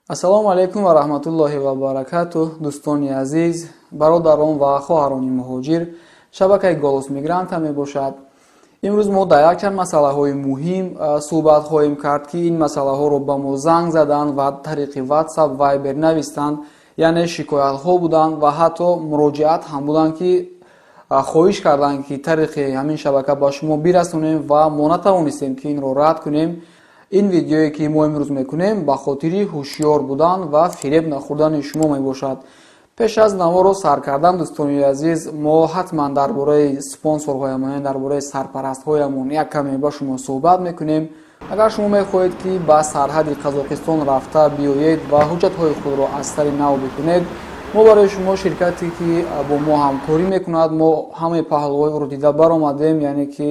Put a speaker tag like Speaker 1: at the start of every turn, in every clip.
Speaker 1: Ассалому алайкум ва раҳматуллоҳи ва баракатуҳ, дӯстони азиз, бародарон ва хоҳарони муҳоҷир. Шабакаи «Голос мигранта» мебошад. Имрӯз мо дар якчанд масъалаҳои муҳим суҳбат хоҳем кард, ки ин масъалаҳоро ба мо занг заданд ва тариқи WhatsApp, Viber навистанд, яъне шикоятҳо буданд ва ҳатто муроҷиат ҳам буданд, ки хоҳиш карданд, ки тариқи ҳамин шабака ба шумо бирасонем ва мо натавонистем, ки инро рад кунем. Ин видеое, ки мо имрӯз мекунем, ба хотири ҳушёр будан ва фиреб нахӯрдани шумо мебошад. Пеш аз наворо сар кардан, дӯстони азиз, мо ҳатман дар бораи спонсорҳоямон, яъне дар бораи сарпарастҳоямон як каме ба шумо суҳбат мекунем. Агар шумо мехоҳед, ки ба сарҳади Қазоқистон рафта биёед ва ҳуҷҷатҳои худро аз сари нав бикунед, мо барои шумо ширкате, ки бо мо ҳамкорӣ мекунад, мо ҳамаи паҳлӯҳои ӯро дида баромадем, яъне ки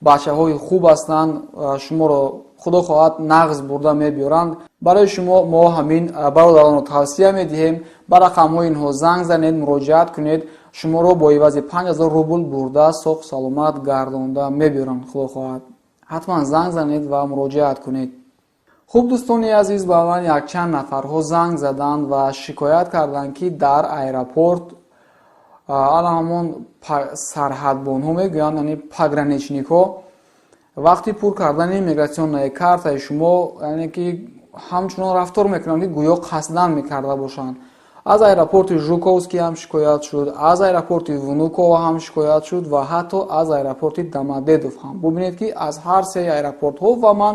Speaker 1: бачаҳои хуб ҳастанд, шуморо, худо хоҳад, нағз бурда мебиёранд. Барои шумо мо ҳамин бародаронро тавсия медиҳем. Ба рақамҳои инҳо занг занед, муроҷиат кунед, шуморо бо ивази 5000 рубл бурда, соғ саломат гардонда мебиёранд, худо хоҳад. Ҳатман занг занед ва муроҷиат кунед. Хуб, дӯстони азиз, ба ман якчанд нафарҳо занг заданд ва шикоят карданд, ки дар аэропорт ана ҳамон сарҳадбонҳо мегӯянд, яъне пограничникҳо, вақти пур кардани миграционная картаи шумо, яъне ки ҳамчунон рафтор мекунанд, ки гӯё қасдан мекарда бошанд. Аз аэропорти Жуковский ҳам шикоят шуд, аз аэропорти Внуково ҳам шикоят шуд ва ҳатто аз аэропорти Домодедово ҳам. Бубинед, ки аз ҳар се аэропортҳо. Ва ман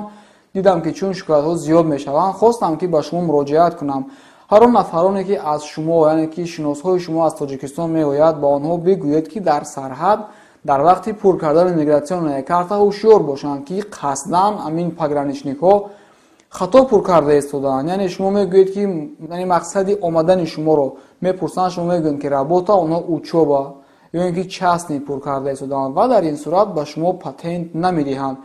Speaker 1: дидам, ки чун шикоятҳо зиёд мешаванд, хостам, ки ба шумо муроҷиат кунам. Ҳар он нафароне, ки аз шумо, яъне ки шиносҳои шумо аз Тоҷикистон меояд, ба онҳо бигӯед, ки дар сарҳад дар вақти пур кардани миграционная карта ҳушёр бошанд, ки қасдан ҳамин пограничникҳо хато пур карда истодаанд. Яъне шумо мегӯед, ки, яъне мақсади омадани шуморо мепурсанд, шумо мегӯед, ки работа, онҳо учёба ё ин ки частный пур карда истодаанд ва дар ин сурат ба шумо патент намедиҳанд.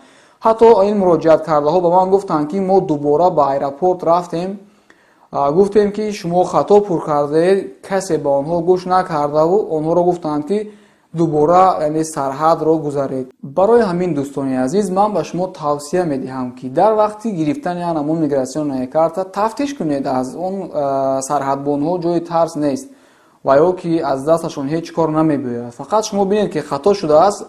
Speaker 1: Ҳатто ин муроҷиаткардаҳо ба ман гуфтанд, ки мо дубора ба аэропорт рафтем, гуфтем, ки шумо хато пур кардаед. Касе ба онҳо гӯш накардаву онҳоро гуфтанд, ки дубора, яъне сарҳадро гузаред. Барои ҳамин, дӯстони азиз, ман ба шумо тавсия медиҳам, ки дар вақти гирифтани ҳамон миграционная карта тафтиш кунед аз он сарҳадбонҳо. Ҷои тарс нест ва ё ки аз дасташон ҳеҷ кор намебиёяд. Фақат шумо бинед, ки хато шудааст,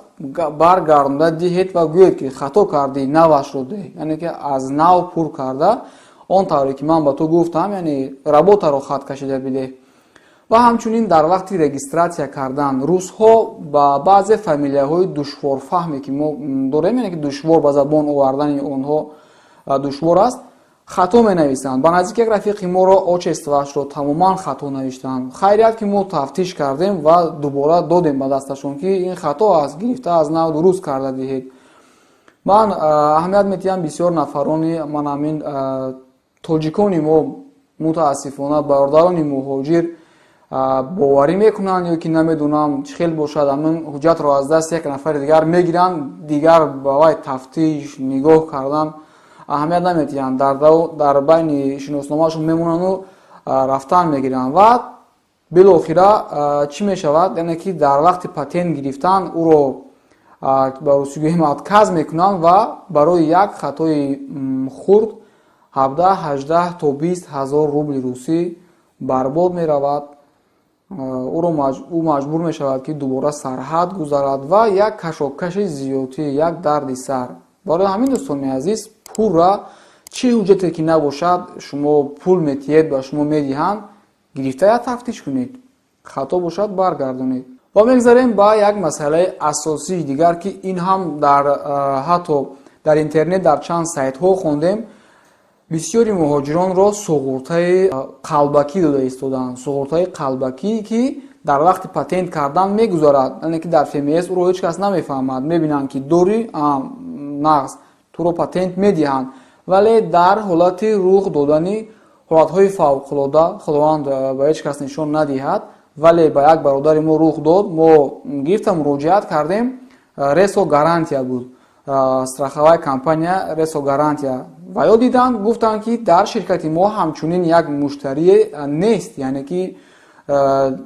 Speaker 1: баргардонда диҳед ва гӯед, ки хато кардӣ, навашро деҳ, яъне ки аз нав пур карда, он тавре ки ман ба ту гуфтам, яъне работаро хат кашида бидеҳ. Ва ҳамчунин дар вақти регистрация кардан русҳо ба баъзе фамилияҳои душворфаҳме, ки мо дорем, яъне ки душвор ба забон овардани онҳо душвор аст, хато менависанд. Ба наздик як рафиқи моро отчествоашро тамоман хато навиштанд. Хайрият, ки мо тафтиш кардем ва дубора додем ба дасташон, ки ин хато аст, гирифта аз нав дуруст карда диҳед. Ман аҳамият медиҳам, бисёр нафарони ман, ҳамин тоҷикони мо, мутаассифона, бародарони муҳоҷир боварӣ мекунанд ё ки намедонам чӣ хел бошад, ҳамин ҳуҷҷатро аз дасти як нафари дигар мегиранд, дигар ба вай тафтиш, нигоҳ кардан аҳамият намедиҳанд, дар байни шиносномаашон мемонанду рафтан мегиранд. Ва билохира чӣ мешавад? Яъне ки дар вақти патент гирифтан ӯро, ба русӣ гӯем, отказ мекунанд ва барои як хатои хурд 17, 18 то 20 ҳазор рубли русӣ барбод меравад. Ӯро ӯ маҷбур мешавад, ки дубора сарҳад гузарад ва як кашокаши зиёдтӣ, як дарди сар. Барои ҳамин, дӯстони азиз, пурра чӣ ҳуҷҷате ки набошад, шумо пул метиҳед, ба шумо медиҳанд, гирифта як тафтиш кунед, хато бошад, баргардонед. Ва мегзарем ба як масъалаи асосии дигар, ки ин ҳам дар ҳатто дар интернет, дар чанд сайтҳо хондем. Бисёри муҳоҷиронро суғуртаи қалбакӣ дода истодаанд, суғуртаи қалбакӣ, ки дар вақти патент кардан мегузарад, яъне ки дар ФМС ӯро ҳеҷ кас намефаҳмад. Мебинанд, ки дорӣ, нағз, туро патент медиҳанд, вале дар ҳолати рух додани ҳолатҳои фавқулода, Худованд ба ҳеҷ кас нишон надиҳад, вале ба як бародари мо рух дод. Мо гирифта муроҷиат кардем, Ресо Гарантия буд, страховая компания Ресо Гарантия. Ва ё диданд, гуфтанд, ки дар ширкати мо ҳамчунин як муштарие нест, яъне ки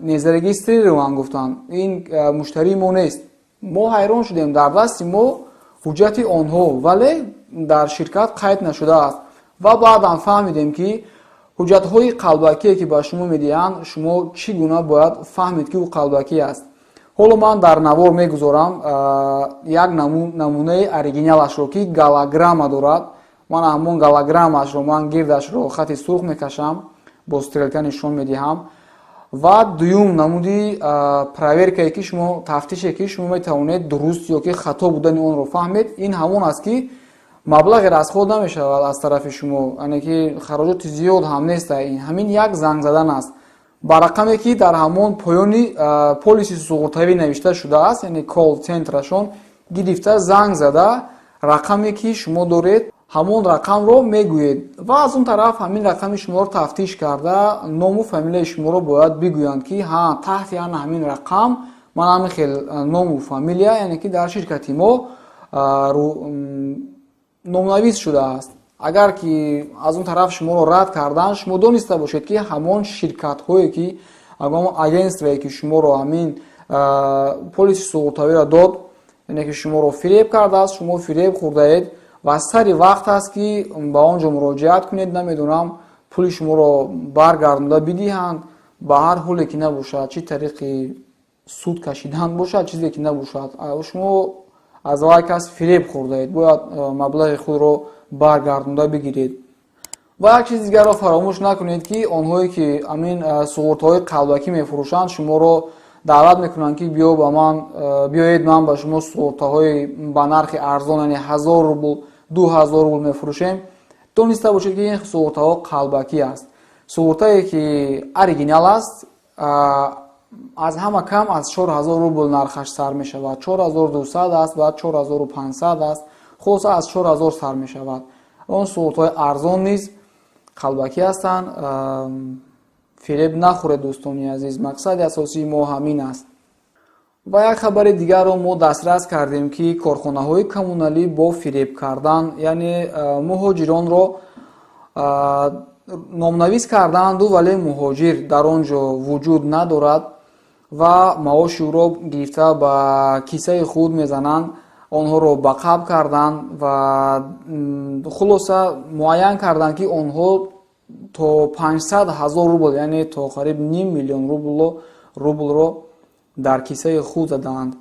Speaker 1: не зарегистрирован гуфтанд, ин муштарии мо нест. Мо ҳайрон шудем, дар дасти мо ҳуҷҷати онҳо, вале дар ширкат қайд нашудааст. Ва баъдан фаҳмидем, ки ҳуҷҷати онҳоро дар Ҳуҷҷатҳои қалбакие, ки ба шумо медиҳанд, шумо чӣ гуна бояд фаҳмед, ки ӯ қалбакӣ аст? Ҳоло ман дар навор мегузорам як намунаи оригиналашро, ки голограмма дорад. Ман ҳамон голограммаашро ман гирдашро хати сурх мекашам, бо стрелка нишон медиҳам. Ва дуюм намуди проверкае, ки шумо, тафтише, ки шумо метавонед дуруст ё ки хато будани онро фаҳмед, ин ҳамон аст, ки маблағе расход намешавад аз тарафи шумо, яъне ки хароҷоти зиёд ҳам нест. Ин ҳамин як занг задан аст ба рақаме, ки дар ҳамон поёни полиси суғуртавӣ навишта шудааст, яъне колл-центрашон гирифта занг зада, рақаме, ки шумо доред, ҳамон рақамро мегӯед ва аз он тараф ҳамин рақами шуморо тафтиш карда, ному фамилияи шуморо бояд бигӯянд, ки ҳа, таҳти ана ҳамин рақам ман ҳамин хел ному фамилия, яъне ки дар ширкати мо номнавис шудааст. Агар ки аз он тараф шуморо рад карданд, шумо дониста бошед, ки ҳамон ширкатҳое, ки ҳамон агентствое, ки шуморо ҳамин полиси суғуртавиро дод, яъне ки шуморо фиреб кардааст, шумо фиреб хӯрдаед ва сари вақт аст, ки ба он ҷо муроҷиат кунед. Намедонам, пули шуморо баргардонда бидиҳанд, ба ҳар ҳоле ки набошад, чӣ тариқи суд кашидан бошад, чизе ки набошад, шумо аз вай кас фиреб хӯрдаед, бояд маблағи худро баргардонда бигиред. Ва як чизи дигарро фаромӯш накунед, ки онҳое, ки ҳамин суғуртаҳои қалбакӣ мефурӯшанд, шуморо даъват мекунанд, ки биё ба ман, биёед, ман ба шумо суғуртаҳои ба нархи арзон, яъне 1000 рубл, 2000 рубл мефурӯшем. Дониста бошед, ки ин суғуртаҳо қалбакӣ аст. Суғуртае, ки оригинал аст, аз ҳама кам аз 4000 рубл нархаш сар мешавад, 4200 аст, баъд 4500 аст, хулоса, аз 4000 сар мешавад. Он суғуртаҳои арзон низ қалбакӣ ҳастанд. Фиреб нахӯред, дӯстони азиз, мақсади асосии мо ҳамин аст. Ва як хабари дигарро мо дастрас кардем, ки корхонаҳои коммуналӣ бо фиреб кардан, яъне муҳоҷиронро номнавис кардаанду, вале муҳоҷир дар он ҷо вуҷуд надорад ва маоши ӯро гирифта ба кисаи худ мезананд. Онҳоро ба қаб карданд ва хулоса муайян карданд, ки онҳо то 500 000 рубл, яъне то қариб ним миллион рублро дар кисаи худ задаанд.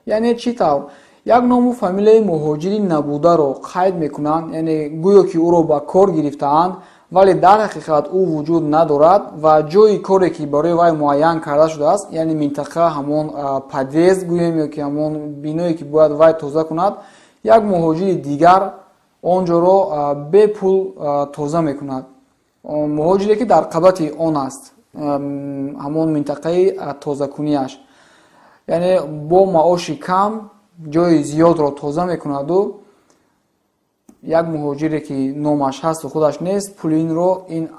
Speaker 1: Яъне чӣ тавр? Як ному фамилияи муҳоҷири набударо қайд мекунанд, яъне гӯё ки ӯро ба кор гирифтаанд, вале дар ҳақиқат ӯ вуҷуд надорад ва ҷойи коре, ки барои вай муайян карда шудааст, яъне минтақа, ҳамон подъезд гӯем ё ки ҳамон биное, ки бояд вай тоза кунад, як муҳоҷири дигар он ҷоро бепул тоза мекунад, муҳоҷире, ки дар қабати он аст, ҳамон минтақаи тозакунияш, яъне бо маоши кам ҷои зиёдро тоза мекунаду як муҳоҷире, ки номаш ҳасту худаш нест, пули инро ин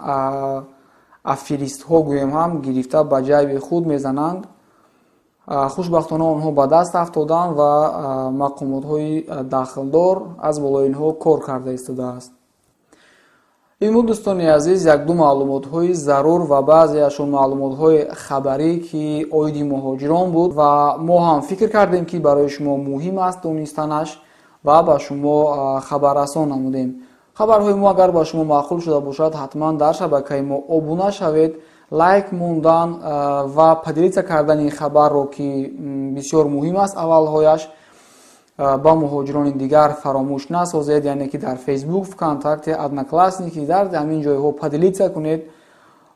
Speaker 1: аферистҳо гӯем ҳам гирифта ба ҷайби худ мезананд. Хушбахтона, онҳо ба даст афтоданд ва мақомотҳои дахлдор аз болои инҳо кор карда истодааст. Ин буд, дӯстони азиз, якду маълумотҳои зарур ва баъзеашон маълумотҳои хабарӣ, ки оиди муҳоҷирон буд ва мо ҳам фикр кардем, ки барои шумо муҳим аст донистанаш ва ба шумо хабаррасон намудем. Хабарҳои мо агар ба шумо маъқул шуда бошад, ҳатман дар шабакаи мо обуна шавед. Лайк мондан ва поделиться кардани ин хабарро, ки бисёр муҳим аст, аввалҳояш ба муҳоҷирони дигар фаромӯш насозед, яъне ки дар Фейсбук, ВКонтакте, Одноклассники, дар ҳамин ҷойҳо поделиться кунед.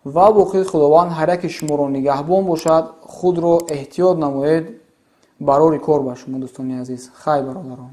Speaker 1: Ва боқӣ Худованд ҳар яке шуморо нигаҳбон бошад. Худро эҳтиёт намоед. Барори кор ба шумо, дӯстони азиз. Хай, бародарон.